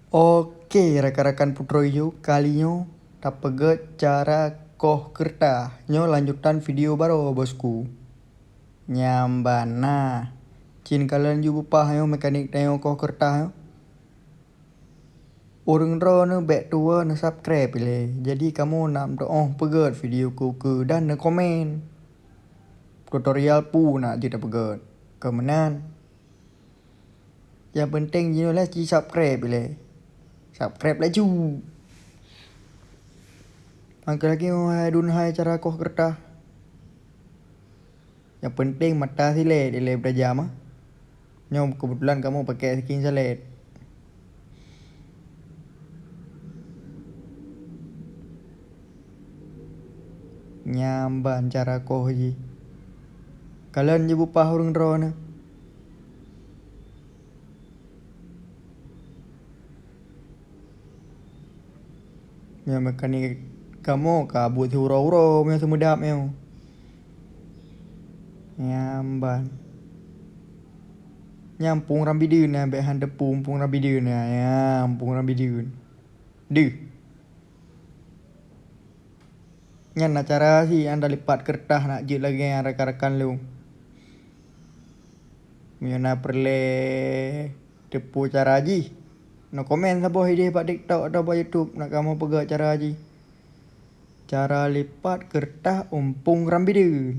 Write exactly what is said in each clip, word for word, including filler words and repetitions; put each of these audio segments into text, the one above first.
Oke, rakan-rakan Putroe Ijo, kali nyoe tapeugét cara koh keureutah. Nyoe lanjutan video baroe, bosku. Nyang ban na. Cit kalon ju beupah nyoe mekanik tanyoe koh keureutah nyoe. Ureuëng droeneuh bék tuwoe neusubscribe ilée. Jadi kamoe nak meutuoh peugét video keu-keu dan neukomen. Tutorial peue nak jeuet tapeugét. Keu meunan. Nyang peunteng jinoe lé ci subscribe ilée. Subscribe laju. Angka lagi hai dun hai cara koh keureutah. Nyang peunteng mata silée ilée beutajam ah. Nyoe keubeutulan kamoe pakai skin salét. Nyang ban cara koh jih. Kalon jih beupah ureuëng droeneuh. Meunyoe mekanik kamoe ka buet siuroe-uroe meunyoe seumeudab nyoe. Nyang ban. Nyan mpung ram bideuen nyan, bék han teupeu mpung ram bideuen nyan. Nyan mpung ram bideuen. Deuh. Nyan na cara si nyang talipat keureutah nak jeuet lagée nyan rakan-rakan lôn. Meunyoe na peureulée teupeu cara jih, neukomen saboh ideh bak TikTok atawa bak YouTube nak kamoe peugah cara jih. Cara lipat keureutah umpung ram bideuen.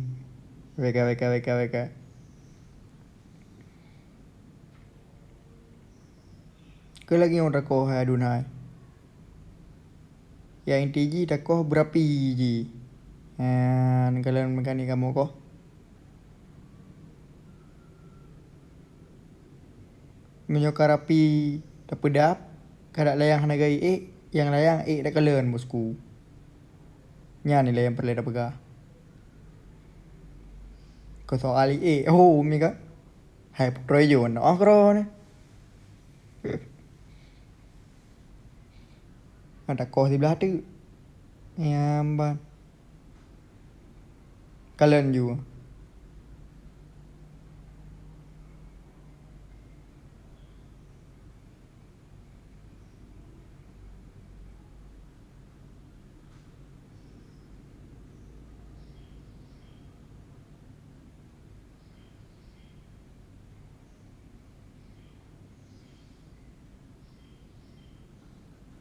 Weka, weka, weka, weka. Keu lagée nyoe takoh hai adun hai. Nyang inti jih takoh beurapi jih. Nyan kalon meukanik kamoe koh. Meunyoe ka rapi tapeudab, ka dak layang hana gaya ék, nyang layang ék takalon, bosku. Nyan ilée nyang peureulée tapeugah. Keu soal ék, oh, mi ka. Hai Putroe Ijo, na oh keudroe nyoe. Mata koh siblah teuk. Nyang ban. Kalon ju.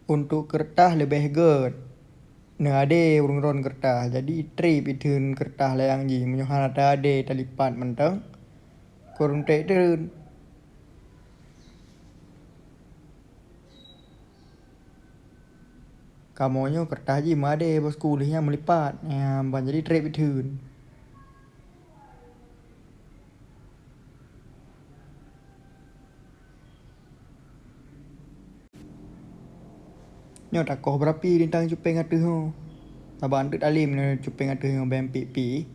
Untuk keureutah leubeh gét. Neuadé ureuëng droen keureutah, jadi treb itheun keureutah layang jih. Meunyoe hana teuadé talipat mantong, kureueng treb theun. Kamoe nyoe keureutah jih meuadé, bosku, lheueh nyan meulipat. Nyan ban jadi treb itheun. Nyoe takoh beurapi lintang cupeng ateueh nyoe. Saban teuk talem nyoe cupeng ateueh nyoe bèe piek-piek.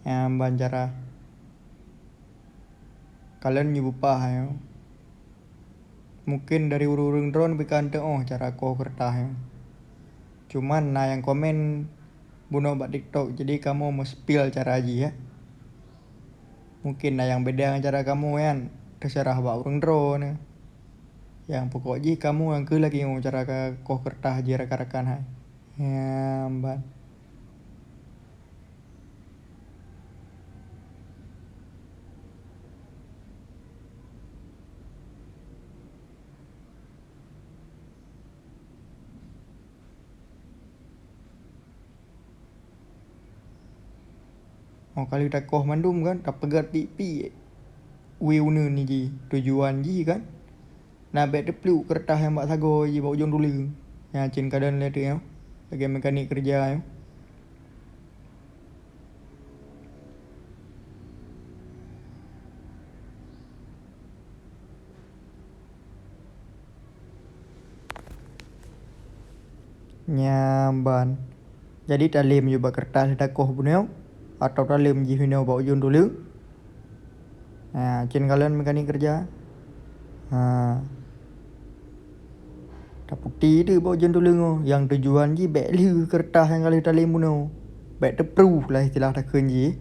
Nyan ban cara. Kalon nyoe beupah nyoe. Mungken dari ureuëng-ureuëng droen pih ka teuoh cara koh keureutah nyoe. Cuman na nyang komen bunoe bak TikTok, jadi kamoe meu-spill cara jih, ya. Mungken na nyang beda ngon cara kamoe nyan, teuseurah bak ureuëng droeneuh. Nyang pokok jih kamoe nyang keu lagée nyoe cara ka koh keureutah jih rakan-rakan hai. Nyan ban. Oh, ka lheueh takoh mandum kan, tapeugét piek-piek wie uneuen jih, tujuan jih kan. Na bék teupluek keureutah nyang bak sagoe jih bak ujong tuleueng. Nyan cit kadang lé teuk nyoe, lagée mekanik keureuja nyoe. Nyan ban. Jadi talem ju bak keureutah lheueh takoh bunoe, atawa talem jih bunoe bak ujong tuleueng. Ha, cit kalon mekanik keureuja. Ha. Taputi teuk bak ujong tuleueng nyoe, nyang tujuan jih bék lheueh keureutah nyang ka lheueh talem bunoe. Bék teupruh lah istilah takheun jih.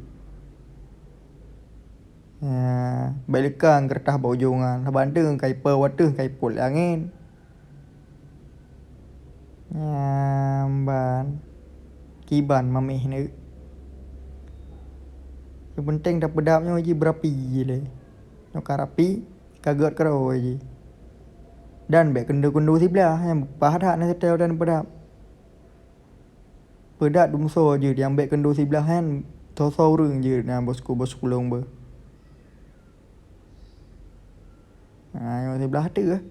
Ha, bék leukang keureutah bak ujong nyan, saban teuk ka ipeue wateueh ka ipot lé angén. Nyamban. Kiban mameh neuk. Nyang penting tapeudap nyoe jih beurapi jih lé. Nyoe ka rapi, ka gét keudroe jih. Dan bék keundu-keundu siblah, nyang paih that na seuteu dan peudap. Peudap dumsoe jeuet, nyang bék keundu siblah nyan, soe-soe ureuëng jeuet na bosku-bosku lôn beuh. Ha, nyang siblah teuh.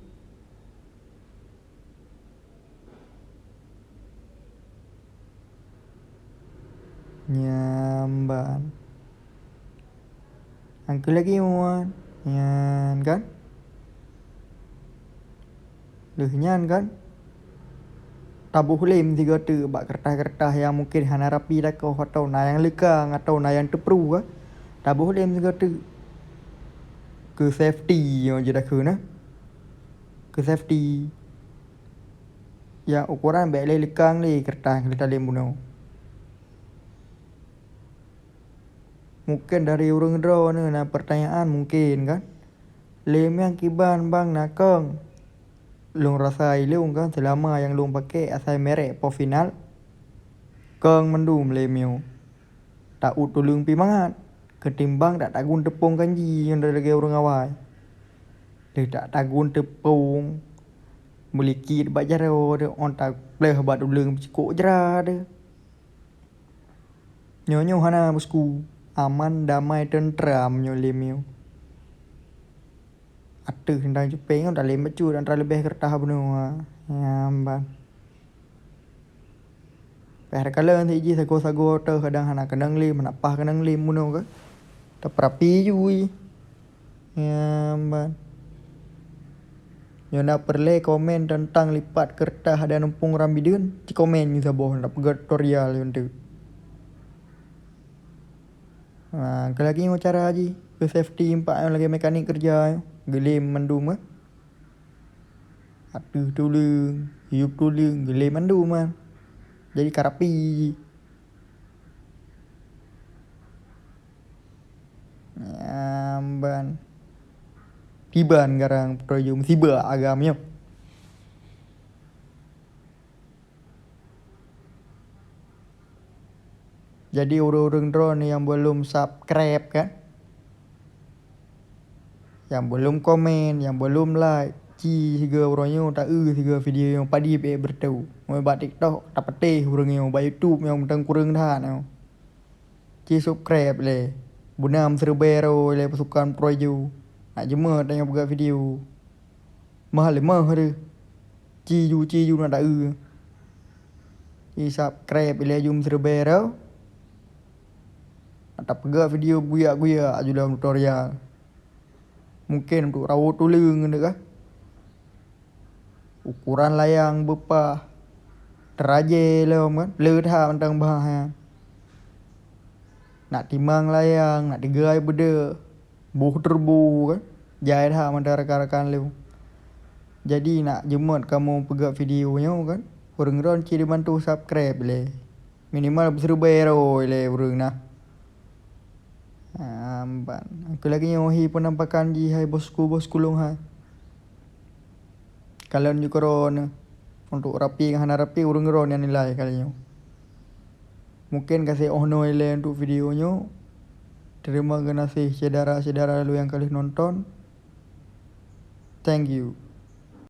Nyamban. Angkeu lagi muat. Nyan kan? Lheueh nyan kan? Taboh lem sigoe teuk bak keureutas-keureutas nyang mungken hana rapi takoh, atawa na nyang leukang, atawa na nyang teupru kan? Taboh lem sigoe teuk. Keu safety nyoe jeuet takheun na. Keu safety. Ya, ukoran bék lé leukang lé keureutas nyang talem bunoe. Mungken dari ureuëng droeneuh na peurtanyaan mungken kan? Lem nyang kiban bang na kong? Lôn rasa ilôn kan seulama nyang lôn paké asai merek Povinal, kong mandum lem nyoe. Ta-uet tuleueng pih mangat, keutimbang dak tagun teupông kanji ngon lagée ureuëng awai. Lheueh dak tagun teupông, meulikit bak jaroe deuh, ôn tapleueh bak tuleueng peucikok jra deuh. Nyoe-nyoe hana bosku, aman, damai, teuntram nyoe lem nyoe. Ateueh teuntang cupeng nyoe talem bacut, dan taleubeh keureutas bunoe. Nyamban. Pih takalon sit jih sagoe-sagoe teuh kadang hana keunong lem, hana paih keunong lem bunoe ka. Tapeurapi jui. Nyamban. Nyoe na peureulée komen teuntang lipat keureutas dan umpung ram bideuen, ci komen nyoe saboh na peugah tutorial nyoe teuk. Ha, keu lagée nyoe cara jih, keu safety impak nyoe lagée mekanik keureuja nyoe, geulem mandum eh. Ateueh tuleueng, yup tuleueng, geulem mandum kan. Jadi ka rapi jih. Nyamban. Kiban garang peutôi jeuem sibak agam nyoe. Jadi ureuëng-ureuëng droeneuh nyang belum subscribe kan? Nyang belum komen, nyang belum like, ci sigoe uroe nyoe ta-eu sigoe video nyang padib ék beureutu. Meubak TikTok tapatéh ureuëng nyoe, bak YouTube nyang mantong kureueng that nyoe. Ci subscribe lé. Beuna meuseureubée roe lé pasukan peuraju. Nak jeumeut tanyoe peugah video. Meuh lé meuh deuh. Ci ju, ci ju na ta-eu. Ci subscribe ilée ju meuseureubée roe. Tapeugah video guyak-guyak aju lom tutorial. Mungken untuk rawot tuleueng nyoe kah? Ukoran layang beupah. Teurajée lom kan? Le that mantong bah nyan. Nak timang layang, nak tigai beudeuh. Boh teureubu kan. Jai that mantong rakan-rakan lom. Jadi nak jeumeut kamoe peugah video nyoe kan. Ureuëng droen ci dibantu subscribe lé. Minimal beuseureubée roe lé ureuëng na. Amban. Keu lagée nyoe hi penampakan jih hai bosku-bosku lôn hai. Kalon ju keudroe nyoe. Untuk rapi ngon hana rapi ureuëng droen nyang nilai kali nyoe. Mungken gaséh óh noe ilée untuk video nyoe. Teurimong geunaséh syedara-syedara lôn nyang ka lheueh nonton. Thank you.